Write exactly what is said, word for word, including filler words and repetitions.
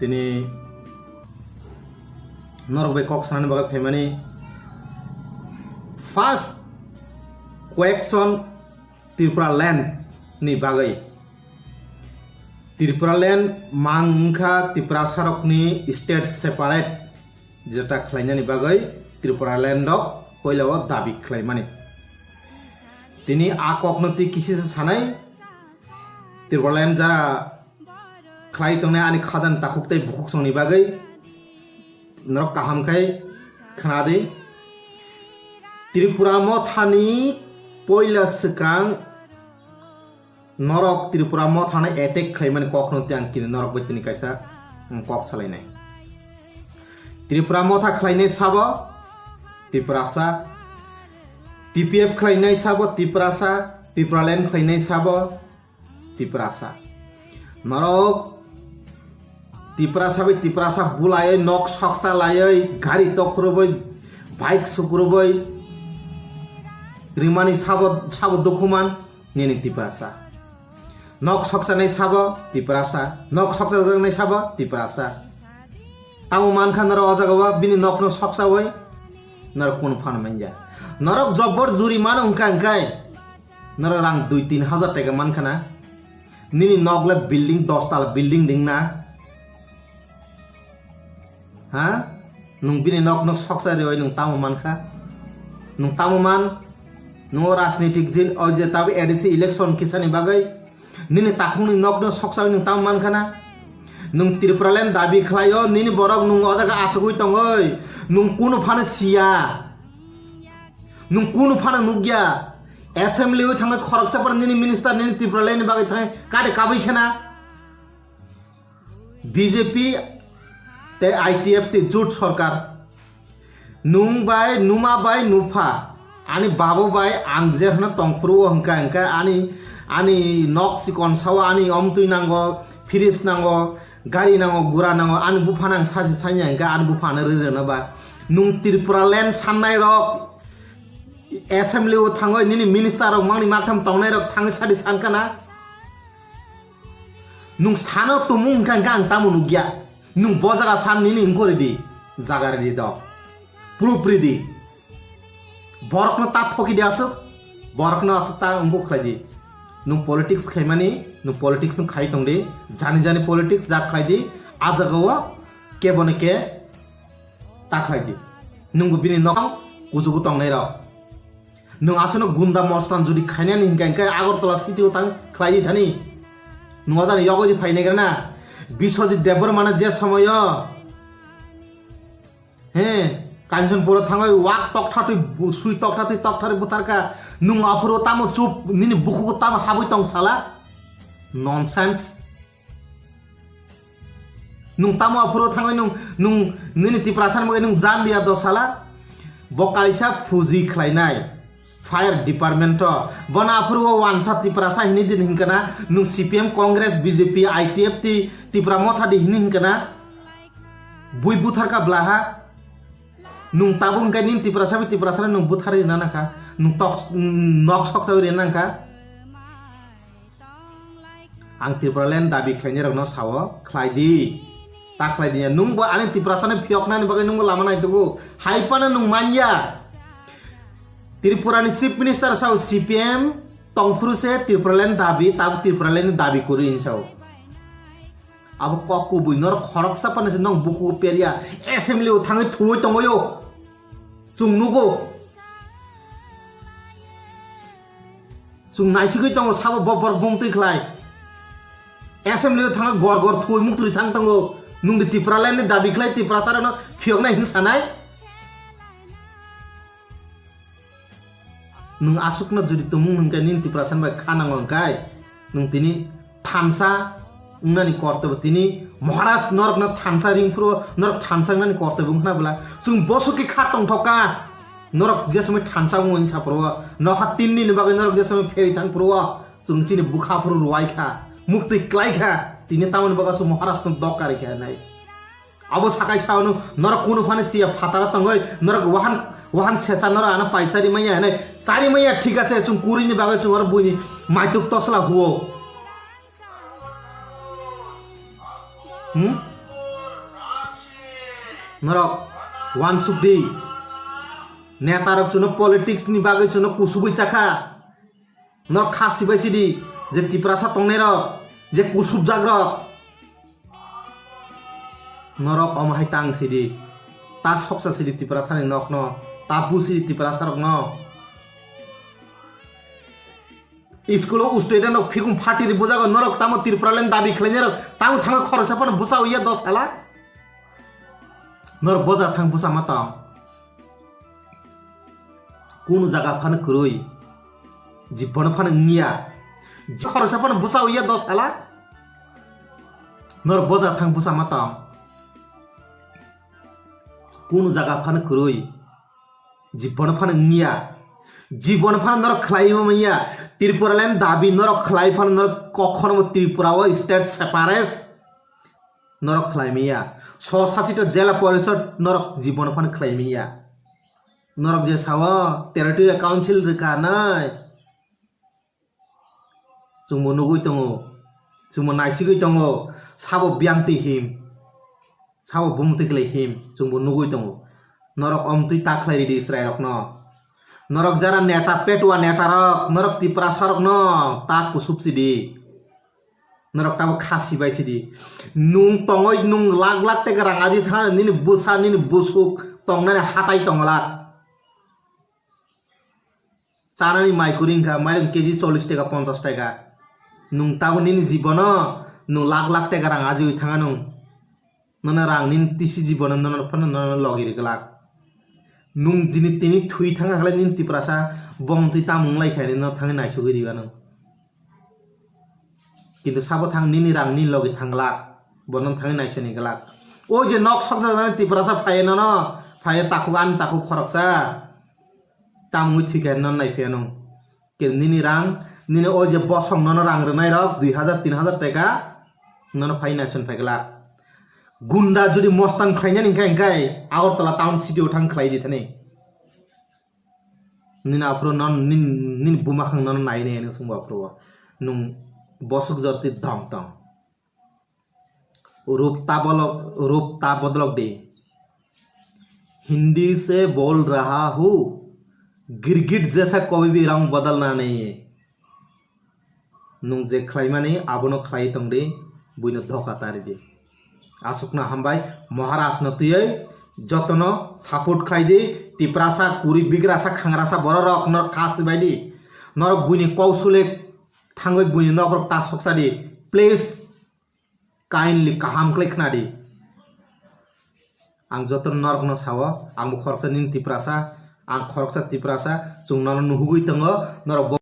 Tini norok bai kok sanani bagwi phaimani first question Tripura land ni bagwi. Tripura land mang wngkha Tiprasarokni state separate jeta khlainani bagwi Tripura land rok koilao dabi khlaimani. Tini a kokno twi kisisa sanai Tripura land jara khlai tongnai ani khajani takhuk tei bukhuk songni bagwi norok kaham khai khna di. Tripura mothani poila swkang norok Tripura mothano attack khlaimani kokno tei ang kini norok bai tini kaisa kok salainai. Tripura motha khlainai sabo Tiprasa, T P F khlainai sabo Tiprasa, Tripura land khlainai sabo Tiprasa. Norok Tiprasa bai Tiprasa bulaiwi nok soksa laiwi gari tokhorwi bike sukrwi rimani sabo sabo dokuman nini Tiprasa. Nok soksanai sabo Tiprasa, nok soksajaknai sabo Tiprasa. Tamo mankha norok o jaga o bini nokno soksawi norok kunu phano manya. Norok jobor juri mano wngkha wngkai. Norok rang dui tin hajar taka mankha na? Nini nok le building dos tala building ding na? Ha? Nung bini nok nok soksa riwi nung tamo mankha? Nung tamo man? Nung o rajnitik jil o je tabi A D C election kisani bagwi nini takhungni nokno soksa nung tamo mankha na? Nung Tripura land dabi khlaio, nini borok nung o jaga achugwi tongoi, nung kunu phano siya. Nung kunu phano nukya. Assembly o thangwi khoroksa phano nini minister nini Tripura land ni bagwi thangwi kade kabwi khena. B J P tei I T F tei jut sorkar. Nung bai, numa bai, nupha. Ani babo bai ang je hwno tongphuru o hwnkha, hwnkha ani, ani nok chikon sao ani omtwi nango, fridge nango, gari nango, gura nango, ani buphano ang sachi sanya hwnkha, ani buphano ri rwna ba. Nung Tripura land sannai rok, assembly o thangoi nini minister rok mangni maktham tongnai rok thangwi sadi sankha na? Nung sano tumung hwnkha hwnkha ang tamo nukya. Nung bo jaga san nini wngkori di. Jaga ridi do. Proof ridi. Borokno ta thoki di aswk. Borokno aswk ta wngkuk khlai di. Nung politics khaimani, nung politics wng khai tong di. Jani jani politics jak khlai di. A jaga o kebo ni ke ta khlai di. Nungbo bini nok kuchugo tongnai rok. Nwng aswkno gunda mostan jodi khainani hinkha hinkhe Agartala city o tang khlai di thani. Nwng o jani yogwi di phainai gra na. Biswajit Debbarma no je somoyo, he, Kanchanpur o thangwi wak tokthar twi bu-, sui tokthar twi tokthar butharkha. Nwng aphuru tamo chup nini bukhugo tamo habwi tong sala? Nonsense. Nung tamo aphuru thangwi nung, nung nini Tiprasa ni bagwi nung jan liya do sala? Bo kaisa phuji khlainai fire department o. Bono aphuru o wansa Tiprasa hini din hinkana, nung C P M, Congress, B J P, I T F T, Tipra Motha di hini hinkana. Bui butharkha blaha. Nung tabuk hinkhe nini Tiprasa bai Tiprasa nung butharwi rina nangkha. Nung tok, nok soksa wi rina nangkha. Ang Tripura land dabi khlainai rokno sao, khlai di. Ta khlai di, nungbo ani Tiprasano phiyoknani bagwi nungbo lama nai tongo. Hai phano nung manya. Tripura ni Chief Minister sao C P M tongphuru se Tripura land dabi, tabuk Tripura land dabi kwrwi hinwi sao. Abo kok kubui norok khoroksa phano se nong bukugo perya assembly o thangwi thuwi tongo yo. Chwng nugo. Chwng naisigwi tongo sabo bo borok bumtwi khlai. Assembly o thangwi gor gor thuwi muktwi thang tongo. Nungni Tipraland ni dabi khlai Tiprasa rokno phiyoknai hinwi sanai. Nwng aswkno jodi tumung hwnkhe nini Tiprasa bai kha nango hwnkhe nwng tini thansa wngnani kortebo tini Maharaj norokno thansa ringphuru norok thansa wngnani kortebo wngkhna bwla chwng bosokhe kha tongthokha. Norok je somoi thansa wngo hwnwi saphuru o, nokha tin nini bagwi norok je somoi pheri thangphuru o, chwng chini bwkha phuru ruwai kha, muktwi klai kha, tini tamoni bagwi aswk Maharaj no dok kari kha nai. Abo sakai sao no norok kunu phani siya phatara tongoi norok wahan wahan sesa norok ano paisa ri manya hinai chari manya thik ase chwng kuri ni bagwi chwng oro buini maituk tosla huo. Hmm? Norok wansuk di. Neta rok chuno politics ni bagwi chuno kusubui chakha. Norok kha sibai sidi je Tiprasa tongnai rok, je kusubjak rok. Norok omo hai tang sidi. Ta soksa sidi Tiprasa ni nok no. Ta bu sidi Tiprasa rok no. School o student rok phikung phatiri bujago, norok tamo Tripuraland dabi khlainai rok tamo thango khoroksa phano bwsa uya dos halak. Norok boja thang bwsa ma tong. Kunu jaga phano kwrwi. Jibbono phano wngya. Khoroksa phano bwsa uya dos halak. Norok boja thang bwsa ma tong. Kunu jaga phano kwrwi. Jibbono phano wngya. Jibbono phano norok khlaiwi manya. Tripuraland dabi norok khlai phano norok kokhono bo Tripura o state separate norok khlai manya. Sosasito jela porisod norok jibbono phano khlai manya. Norok je sao territorial council rwkha nai. Chwngbo nugwi tongo, chwngbo naisigwi tongo, sabo biyang twi him, sabo bumung twi kwlai him, chwngbo nugwi tongo. Norok omtwi ta khlai ridi Israilrokno. Norok jara neta, petua netarok, norok Tiprasarokno ta kusupsidi. Norok tabo kha sibai sidi. Nung tongoi nung lakh lakh teka rang aji thang nini bwsa, nini bwsuk tongnani hatai tongla. Chanani mai kwrwi wngkha, mairung K G chollish taka, ponchash taka. Nwng tabuk nini jibono nwng lakh lakh taka rang ajiwi thanga nwng. Nono rang nini tisi jibono nono phano nono logi rwglak. Nwng jini tini thwi thangkha khlai nini Tiprasa bongtwi tamo wnglaikha hinwi nono thangwi naisugwi rwya nwng. Kintu sabo thang nini rang nini logi thanglak, bono thangwi naisani glak. O je nok sokjaknani Tiprasa phaiya nono, phaiya takhuk ani takhuk khoroksa. Tamwi thwikha nono naiphiyano. Kintu nini rang, nini o je bosong nono rang rwnai rok dui hajar tin hajar taka, nono phai naisani phai glak. Gunda jodi mostan khlainani hwnkhe hwnkhe Agartala town city o thang khlai di thani. Nini aphuru nono nini, nini buma khang nono nai nai hinwi swngbo aphuru o. Nwng bosok jorti dam tong. Rup ta bolok, rup ta bodolok di. Hindi se bol raha hu, girgit jaisa kabhi bhi rang badalna nahi hai. Nwng je khlaimani abono khlai tongdi, buino doka taridi. Aswkno hambai, Maharaj no twiwi jotono support khlaidi, Tiprasa, Kuri, Bigrasa, Khangrasa bororok norok kha sibaidi. Norok buini kok sule thangwi buini nokrok ta soksadi. Please, kindly kaham khlai khnadi. Ang joto norokno sao, ang bo khoroksa nini Tiprasa, ang khoroksa Tiprasa, chwng nono nuhugwi tongo, norok bo